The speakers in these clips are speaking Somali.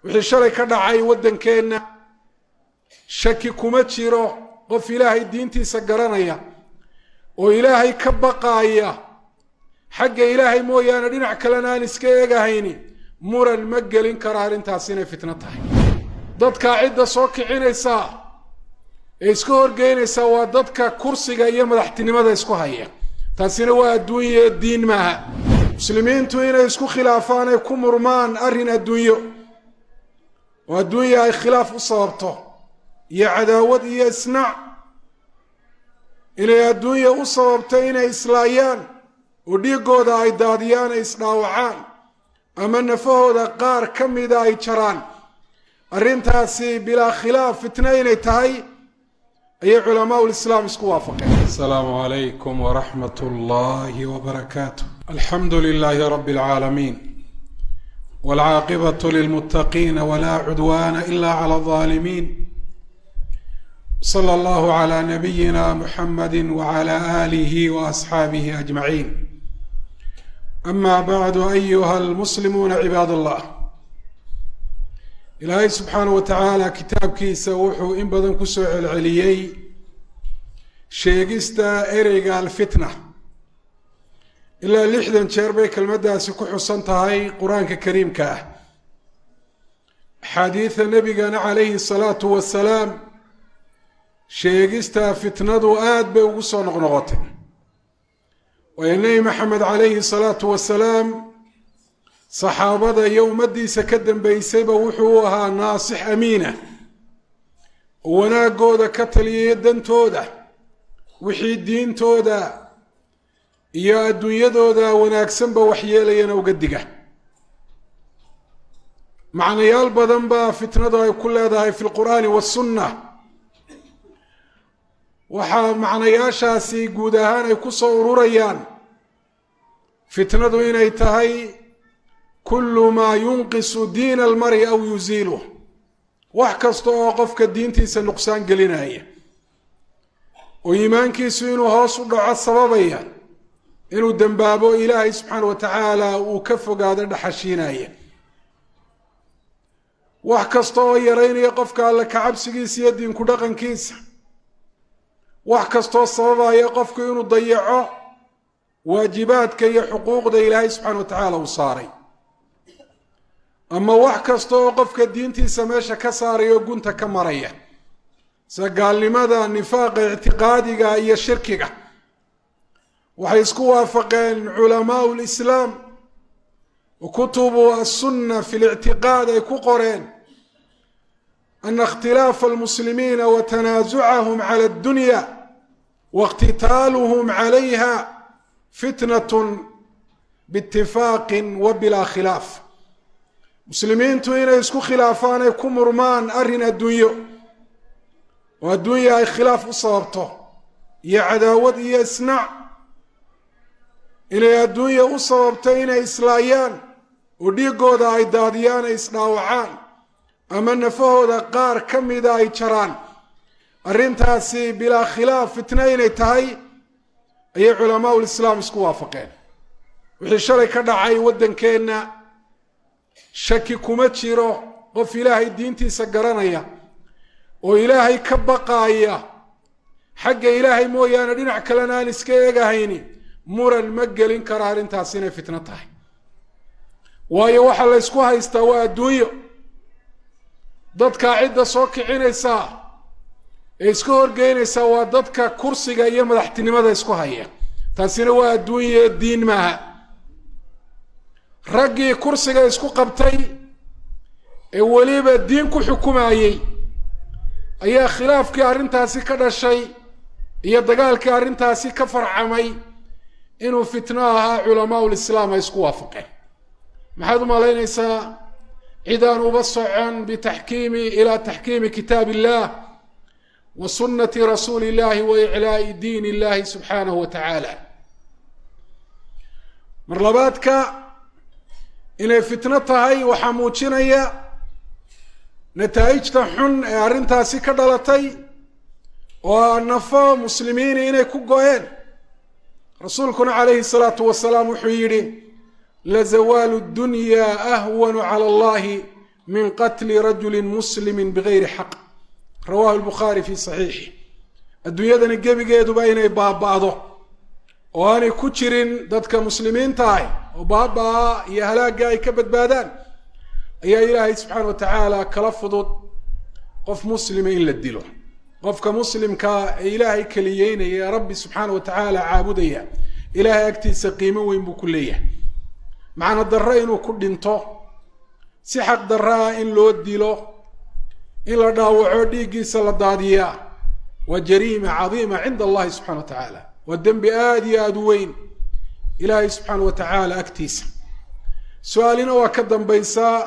Wixii shalay ka dhacay waddankeenna, shaki kuma jiro, qof Ilaahay diintiisa garanaya oo Ilaahay ka baqaaya, xagga Ilaahay mooyaane dhinac kalena aan iska eegahayni, muran ma gelin karo arrintaasi inay fitno tahay. Dadkaa cidda soo kicinaysaa ee iska horgeynaysaa waa dadka kursiga iyo madaxtinimada isku haya. Taasina waa adduunye, diin maaha. Muslimiintu inay isku khilaafaan ay ku murmaan arrin adduunyo, oo adduunya ay khilaaf u sababto iyo cadaawad iyo isnac, inay adduunya u sababto inay islaayaan oo dhiiggooda ay daadiyaan, ay isdhaawacaan ama nafahooda qaar ka mida ay jaraan, arrintaasi bilaa khilaaf fitno inay tahay ayay culamaau lislaam isku waafaqeen. Asalaamu calaykum waraxmat ullaahi wbarakaatu. Alxamdu lilaahi rabi اlcaalamiin, wاlcaaqibatu lilmuttaqiina, wla cudwana ila clى الظaalimiin. Slى allahu عlى nabiyina muxamadi wعlى alih وasxaabihi ajmaciin. Ama bacdu, ayuha almuslimuuna, cibaad allah, Ilaahay subxaanaه wa tacaala kitaabkiisa wuxuu in badan kusoo celceliyey sheegista ereyga alfitna. Ilaa 60 jeer bay kelmaddaasi ku xusan tahay Qur-aanka Kariimka ah. Axaadiida nebigana calayhi salaatu wasalaam sheegista fitnadu aada bay ugu soo noqnoqotay, waayo Nebi Maxamed calayhi salaatu wasalaam saxaabada iyo ummaddiisa ka dambeysayba wuxuu u ahaa naasix amiina oo wanaagooda ka taliyaya, dantooda, wixii diintooda iyo adduunyadooda wanaagsanba waxyeelayana uga diga. Macnayaal badan baa fitnadu ay ku leedahay fi lqur'aani wasunna. Waxaa macnayaashaasi guud ahaan ay ku soo ururayaan fitnadu inay tahay kullu maa yunqisu diina almari aw yuziiluh, wax kasta oo qofka diintiisa nuqsaan gelinaya oo iimaankiisu inuu hoos u dhaco sababaya, inuu dembaabo, Ilaahay subxaana wa tacaala uu ka fogaado dhaxashiinaya, wax kasta oo yaraynaya qofka Alle kacabsigiisa iyo diinku dhaqankiisa, wax kastoo sababaya qofku inuu dayaco waajibaadka iyo xuquuqda Ilaahay subxaana wa tacaala uu saaray, ama wax kasta oo qofka diintiisa meesha ka saaraya oo gunta ka maraya, sida gaalnimada, nifaaqa ictiqaadiga iyo shirkiga. Waxay isku waafaqeen culamaau lislaam wa kutubu assunna fi lictiqaad ay ku qoreen ana ikhtilaafa almuslimiina wa tanaasucahum cala addunya wa iqtitaaluhum calayha fitnatun biitifaaqin wa bilaa khilaaf. Muslimiintu inay isku khilaafaan ay ku murmaan arrin adduunyo, oo adduunya ay khilaaf u sababto iyo cadaawad iyo isnac, inay adduunya u sababto inay islaayaan oo dhiiggooda ay daadiyaan, ay isdhaawacaan ama nafahooda qaar ka mida ay jaraan, arrintaasi bilaa khilaaf fitno inay tahay ayay culamaau lislaam isku waafaqeen. Wixii shalay ka dhacay waddankeenna, shaki kuma jiro, qof Ilaahay diintiisa garanaya oo Ilaahay ka baqaaya, xagga Ilaahay mooyaane dhinac kalena aan iska eegahayni, muran ma gelin karo arrintaasi inay fitno tahay. Waayo waxaa la ysku haystaa waa adduunyo. Dadkaa cidda soo kicinaysaa ee iska horgeynaysaa waa dadka kursiga iyo madaxtinimada isku haya. Taasina waa adduunye, diin maaha. Raggii kursiga isku qabtay ee weliba diin ku xukumayey ayaa khilaafkii arrintaasi ka dhashay iyo dagaalkii arrintaasi ka farcamay inuu fitno ahaa culamaau lislaam ay isku waafaqeen. Maxaad u malaynaysaa cid aan uba socon bitaxkiimi ilaa taxkiimi kitaab illah wa sunnati rasuuli illahi wa iclaa'i diin illahi subxaanahu wa tacaala? Mar labaadka, inay fitno tahay waxaa muujinaya nataa'ijta xun ee arrintaasi ka dhalatay, oo nafo muslimiini inay ku go-een. Rasuulkuna calayhi salaatu wasalaam wuxuu yidhi: "Lazawaalu dunya ahwanu cala allahi min qatli rajuli muslimi bigayri xaq. Rawahu lbukhaari fi saxiixi. Adduunyadani gebigeeduba inay baaba'do oo aanay ku jirin dadka muslimiinta ah oo baabaa iyo halaagga ay ka badbaadaan ayaa Ilaahay subxaana wa tacaala kala fudud qof muslima in la dilo. Qofka muslimkaa ee Ilaahay keliyeynaya ee Rabbi subxaana wa tacaala caabudaya, Ilaahay agtiisa qiimo weyn buu ku leeyahay. Macna darre inuu ku dhinto, si xaq darre ah in loo dilo, in la dhaawaco, dhiiggiisa la daadiyaa, waa jariima cadiima cinda Allahi subxana wa tacaala. Waa dembi aada iyo aada u weyn Ilaahay subxaana wa tacaala agtiisa. Su-aalina waa ka dambaysaa,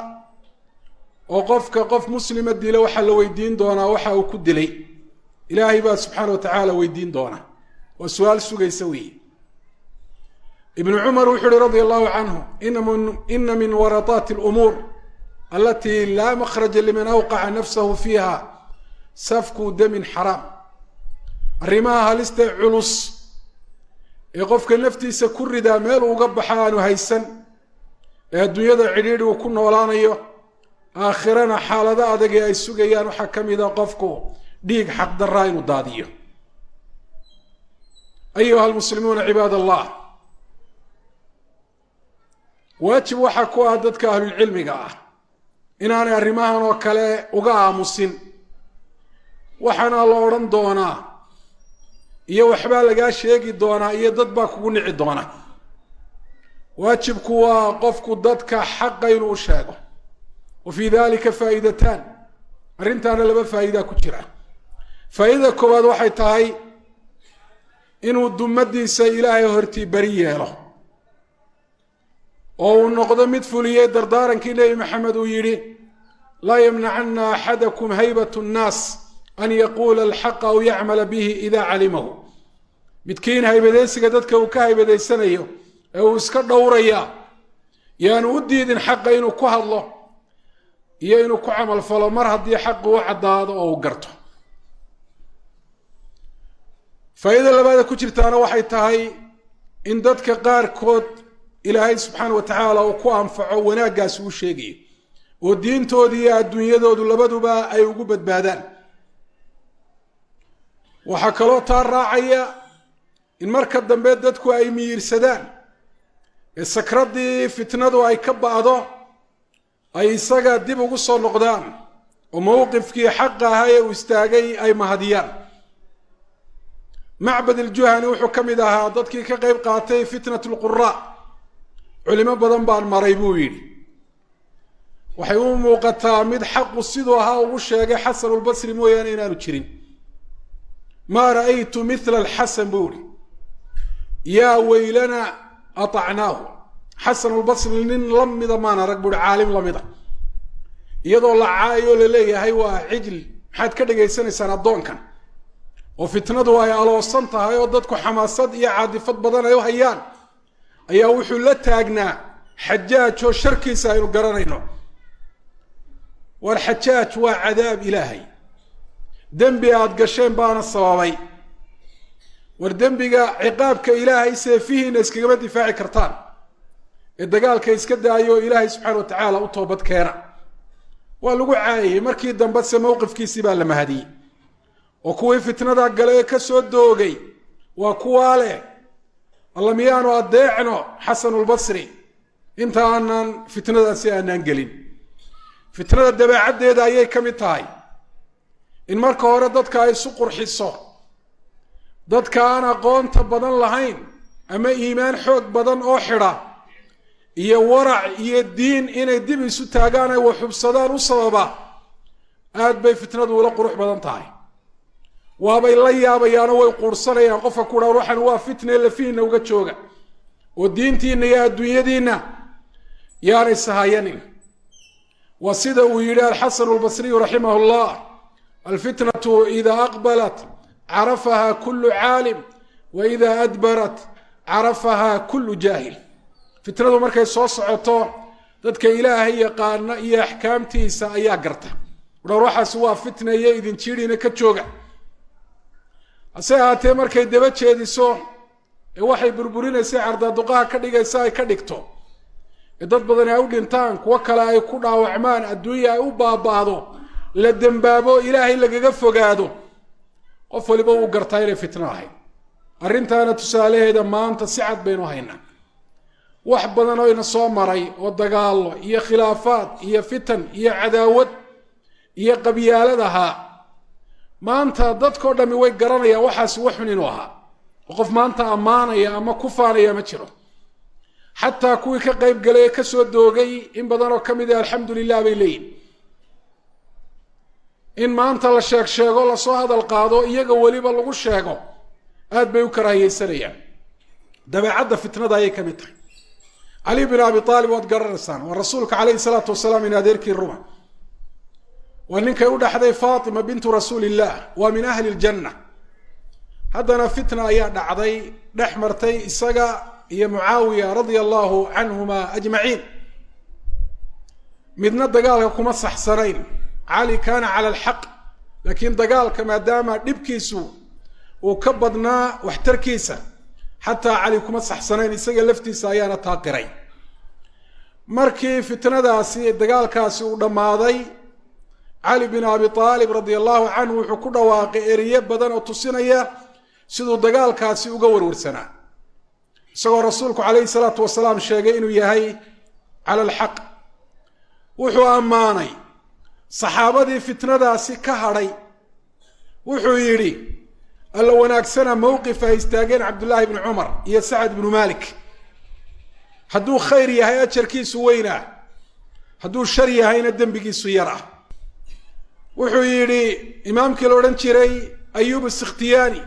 oo qofka qof muslima dila waxaa la weydiin doonaa waxa uu ku dilay. Ilaahay baa subxaana wa tacaala weydiin doonaa, waa su-aal sugaysa weeye. Ibnu Cumar wuxuu uhi radia allahu canhu: ina min warataati lumuur alati laa makhraja liman awqaca nafsahu fiiha safku damin xaraam. Arrimaha halista culus ee qofka naftiisa ku ridaa meel uga baxa aanu haysan, ee adduunyada cidhiidhi uu ku noolaanayo, aakhirana xaalado adag ee ay sugayaan, waxaa ka mid a qofku dhiig xaqdarraa inuu daadiyo. Ayuha almuslimuuna cibaad Allah, waajib waxaa ku ah dadka ahlulcilmiga ah inaanay arrimahan oo kale uga aamusin. Waxaana la odhan doonaa iyo waxbaa lagaa sheegi doonaa iyo dad baa kugu nici doona. Waajibku waa qofku dadka xaqa inuu u sheego. Wa fii dalika faa'iidataan, arrintaana laba faa'iidaa ku jira. Faa'iidada koowaad waxay tahay inuu dumadiisa Ilaahay hortii beri yeelo oo uu noqdo mid fuliyey dardaarankii Nebi Maxamed uu yidhi: "Laa yamnacana axadakum haybat nnaas an yaquula alxaqa aw yacmala bihi ida calimahu." Midkiin haybadaysiga dadka uu ka haybadaysanayo ee uu iska dhowraya yaanu u diidin xaqa inuu ku hadlo iyo inuu ku camal falo, mar haddii xaqu u caddaado oo uu garto. Faa'iidada labaada ku jirtaana waxay tahay in dadka qaarkood Ilaahay subxaana wa tacaala uu ku anfaco wanaaggaasi uu sheegayo, oo diintooda iyo adduunyadoodu labaduba ay ugu badbaadaan. Waxaa kaloo taa raacaya in marka dambe dadku ay miyiirsadaan ee sakraddii fitnadu ay ka ba'do, ay isaga dib ugu soo noqdaan oo mowqifkii xaqa ahaa ee uu istaagay ay mahadiyaan. Macbad iljuhani wuxuu ka mid ahaa dadkii ka qayb qaatay fitnat lquraa. Culimo badan baan maray, buu yidhi. Waxay u muuqataa mid xaqu siduu ahaa ugu sheegay Xasanulbasri mooyaane inaanu jirin. "Maa ra'aytu mithla alxasan," buu yihi. "Yaa weylana atacnaahu." Xasanulbasri nin la mida maan arag, buuhi, caalim lamida. Iyadoo la caayoo laleeyahay waa cijl, maxaad ka dhegaysanaysaan addoonkan, oo fitnadu ay aloosan tahay oo dadku xamaasad iyo caadifad badan ay u hayaan, ayaa wuxuu la taagnaa Xajaaj oo sharkiisa aynu garanayno. War Xajaaj waa cadaab Ilaahay, dembi aada gasheen baana sababay. War dembiga ciqaabka Ilaahay seefihiina iskagama difaaci kartaan ee dagaalka iska daayo, Ilaahay subxaana wa tacaala u toobad keena. Waa lagu caayayey. Markii dambe se mowqifkiisii baa la mahadiyey, oo kuwii fitnada gale ee ka soo doogay waa kuwaa leh: "Alla miyaanu adeecno Xasanulbasri inta aanan fitnadaasi aanaan gelin?" Fitnada dabeecaddeeda ayay ka mid tahay in marka hore dadka ay isu qurxiso. Dadka aan aqoonta badan lahayn ama iimaan xoog badan oo xidha iyo warac iyo diin inay dib isu taagaan ay waxubsadaan u sababa, aad bay fitnadu ula qurux badan tahay. Waabay la yaabayaanoo way quurhsanayaan qofka ku dhaa: "Waxan waa fitne, lafihiina uga jooga oo diintiina iyo adduunyadiinna yaanay sahayanin." Waa sida uu yidhi Alxasanu albasriyu raximah llah: "Alfitnatu ida aqbalat carafaha kulu caalim, wa ida adbarat carafaha kulu jaahil." Fitnadu markay soo socoto, dadka Ilaahay yaqaana iyo axkaamtiisa ayaa garta udhar: "Waxaasi waa fitna iyo idin jiidhina, ka jooga." Hase ahaatee markay daba jeediso ee waxay burburinaysa cardaaduqaha ka dhigaysa ay ka dhigto Ee dad badani ay u dhintaan, kuwo kale ay ku dhaawacmaan, adduunya ay u baaba'do, la dembaabo, Ilaahay lagaga fogaado, qof waliba uu gartaa inay fitno ahayd. Arrintaana tusaalaheeda maanta si cad baynu haynaa. Wax badan oo ina soo maray oo dagaallo iyo khilaafaad iyo fitan iyo cadaawad iyo qabyaalad ahaa, maanta dadkao dhammi way garanayaan waxaasi wax xun inuu ahaa, oo qof maanta ammaanaya ama ku faanaya ma jiro. Xataa kuwii ka qayb galay ee kasoo doogay in badan oo ka mid ah alxamdu lilah bay leeyihin. In maanta la sheeg sheego, lasoo hadal qaado, iyaga weliba lagu sheego, aad bay u karaahiyeysanayaan. Dabeecadda fitnada ayay ka mid tahay. Cali bin Abi Aalib waad garanaysaan, waa rasuulka calayhi salaatu wasalaam in adeerkii ruma, waa ninkay u dhaxday Faatima bintu rasuuli illah, waa min ahli ljanna. Haddana fitna ayaa dhacday, dhex martay isaga iyo Mucaawiya radia allahu canhuma ajmaciin. Midna dagaalka kuma saxsanayn. Cali kaana cala alxaq, laakiin dagaalka maadaama dhibkiisu uu ka badnaa waxtarkiisa, xataa Cali kuma saxsanayn, isaga laftiisa ayaana taaqiray. Markii fitnadaasi, dagaalkaasi uu dhammaaday, Cali bin Abi Aalib radia allahu canhu wuxuu ku dhawaaqay eriye badan oo tusinaya siduu dagaalkaasi uga warwarsanaa, isagoo rasuulku calayhi salaatu wasalaam sheegay inuu yahay cala alxaq. Wuxuu ammaanay saxaabadii fitnadaasi ka hadhay. Wuxuu yidhi: alla wanaagsana mowqif ay istaageen Cabdullaahi bni Cumar iyo Sacad ibnu Malik. Hadduu khayr yahay ajarkiisu weynaa, hadduu shar yahayna dembigiisu yar ah. Wuxuu yidhi imaamkii la odhan jiray Ayub Sikhtiyaani,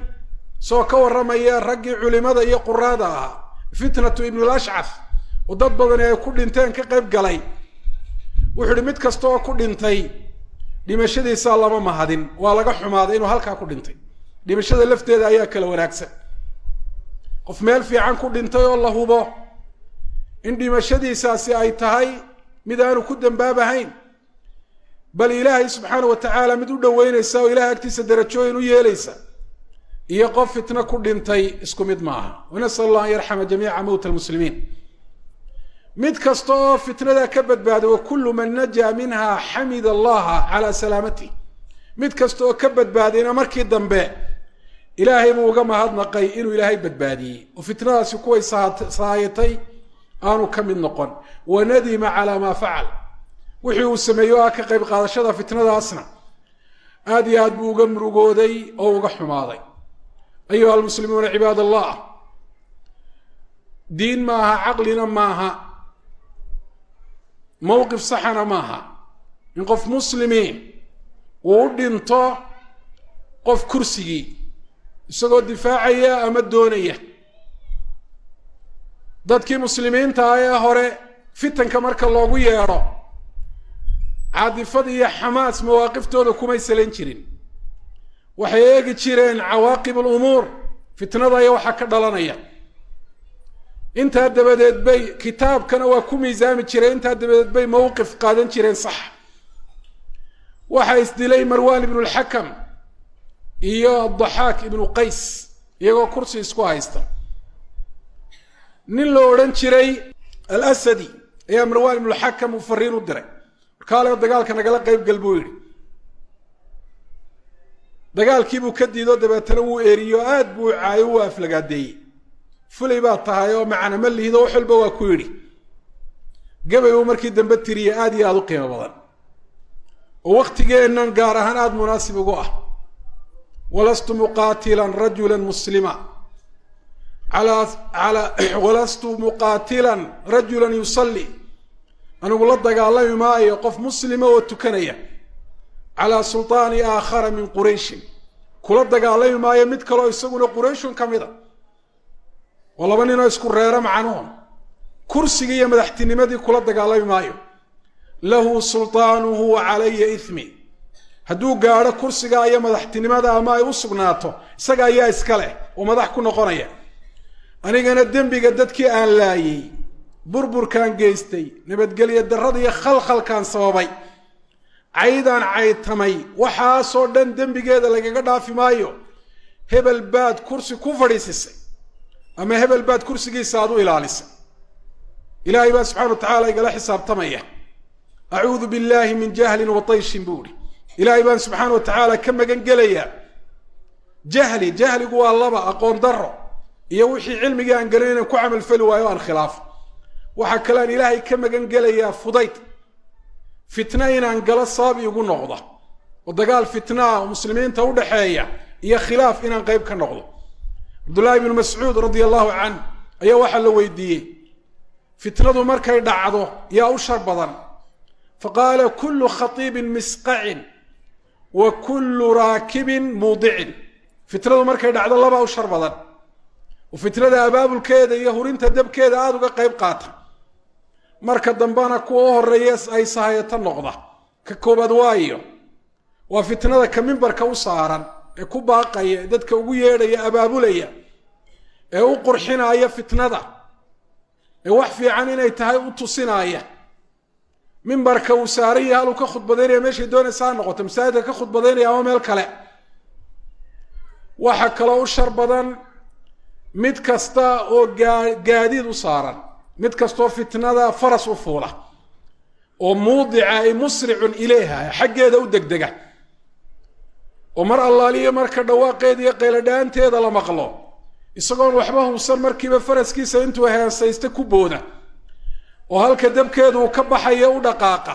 isagoo ka warramaya raggii culimada iyo quraada ahaa, fitnatu Ibnulashcath oo dad badani ay ku dhinteen ka qayb galay, wuxuu yihi: mid kasta oo ku dhintay dhimashadiisaa lama mahadin, waa laga xumaaday inuu halkaa ku dhintay. Dhimashada lafteeda ayaa kala wanaagsan. Qof meel fiican ku dhintay oo la hubo in dhimashadiisaasi ay tahay mid aanu ku dambaabahayn, bal Ilaahay subxaana wa tacaala mid u dhoweynaysa oo Ilahay agtiisa darajooyin u yeelaysa, iyo qof fitno ku dhintay isku mid maaha. Wanasal allah an yarxama jamiica mowta almuslimiin. Mid kasta oo fitnada ka badbaaday, wa kullu man najaa minha xamida allaha calaa salaamatihi, mid kasta oo ka badbaadayna markii dambe Ilaahay buu uga mahadnaqay inuu Ilaahay badbaadiyey oo fitnadaasi kuway saayatay aanu ka mid noqon. Wanadima calaa maa facal, wixii uu sameeyo ah ka qayb qaadashada fitnadaasna aada iyo aad buu uga murugooday oo uga xumaaday. Ayuha almuslimuuna cibaad allah, diin maaha, caqlina maaha, mowqif saxana maaha in qof muslimi uu u dhinto qof kursigii isagoo difaacaya ama doonaya. Dadkii muslimiinta ah ee hore, fitanka marka loogu yeedho, caadifada iyo xamaas mawaaqiftooda kumay salayn jirin. Waxay eegi jireen cawaaqib alumuur, fitnada iyo waxaa ka dhalanaya. Intaa dabadeed bay kitaabkana waa ku miisaami jireen, intaa dabadeed bay mowqif qaadan jireen. Sax, waxaa isdilay Marwan ibnu Lxakam iyo Adaxaak ibnu Qays iyagoo kursi isku haysta. Nin la odhan jiray Alasadi ayaa Marwan ibnuLxakam uu fariin u diray: markaale dagaalka nagala qayb gal buu yidhi. Dagaalkiibuu ka diido, dabeetana wuu eriyo, aad buu caayo, wuu aflagaadeeyey: fulay baa tahay oo macna ma lihido, wax walba waa ku yidhi. Gabay uu markii dambe tiriyey aada iyo aada u qiimo badan oo waktigeennan gaar ahaan aada munaasib ugu ah: walastu muqaatilan rajula muslima ala walastu muqaatilan rajulan yusalli, anigu la dagaalami maayo qof muslima oo tukanaya, calaa sulطaani aakhara min Qurayshin, kula dagaalami maayo mid kaloo isaguna Qurayshun ka mida. Oo laba ninoo isku reero macnuhu, kursigii iyo madaxtinimadii kula dagaalami maayo. Lahu sulطaanuhu wa calaya ithmi, hadduu gaadho kursiga iyo madaxtinimada ama ay u sugnaato, isaga ayaa iska leh oo madax ku noqonaya. Anigana dembiga dadkii aan laayey, burburkaan geystay, nabadgelyo darrada iyo khalkhalkaan sababay, caydaan caytamay, waxaasoo dhan dembigeeda lagaga dhaafi maayo hebel baad kursi ku fadhiisisay ama hebel baad kursigiisa aad u ilaalisay. Ilaahay baa subxana wa tacaala igala xisaabtamaya. Acuudu billaahi min jahlin wa tayshin buu ihi. Ilaahay baan subxaana wa tacaala ka magan gelayaa jahli. Jahligu waa laba: aqoon daro iyo wixii cilmigii aan garan inaan ku camalfali waayo o aan khilaafo. Waxaa kale aan Ilaahay ka magan gelayaa fudayd, fitna inaan galo sabab igu noqda, oo dagaal fitnaa oo muslimiinta udhaxeeya iyo khilaaf inaan qayb ka noqdo. Cabdullaahi bnu Mascuud radia allahu canh ayaa waxaa la weydiiyey: fitnadu markay dhacdo yaa u shar badan? Faqaala: kullu khatiibin misqacin wa kullu raakibin muudicin. Fitnadu markay dhacdo labaa u shar badan: oo fitnada abaabulkeeda iyo hurinta dabkeeda aada uga qayb qaata, marka dambena kuwa u horeeya ay sahayato noqda. Ka koobaad waayo waa fitnada ka mimbarka u saaran ee ku baaqaya, ee dadka ugu yeedhaya, abaabulaya, ee u qurxinaya fitnada, ee wax fiican inay tahay u tusinaya. Mimbarka uu saaran yahay haluu ka khudbadaynaya, meeshay doonaysa ha noqoto, masaajidka ka khudbadaynaya ama meel kale. Waxaa kaloo u shar badan mid kasta oo gaadiid u saaran, mid kastoo fitnada faras u fuula, oo muudica ay musricun ilayha, xaggeeda u degdega, oo mar allaaliyo marka dhawaaqeeda iyo qayladhaanteeda la maqlo, isagoon waxba hubsan markiiba faraskiisa intuu heensaysta ku booda, oo halka dabkeedu uu ka baxayo u dhaqaaqa.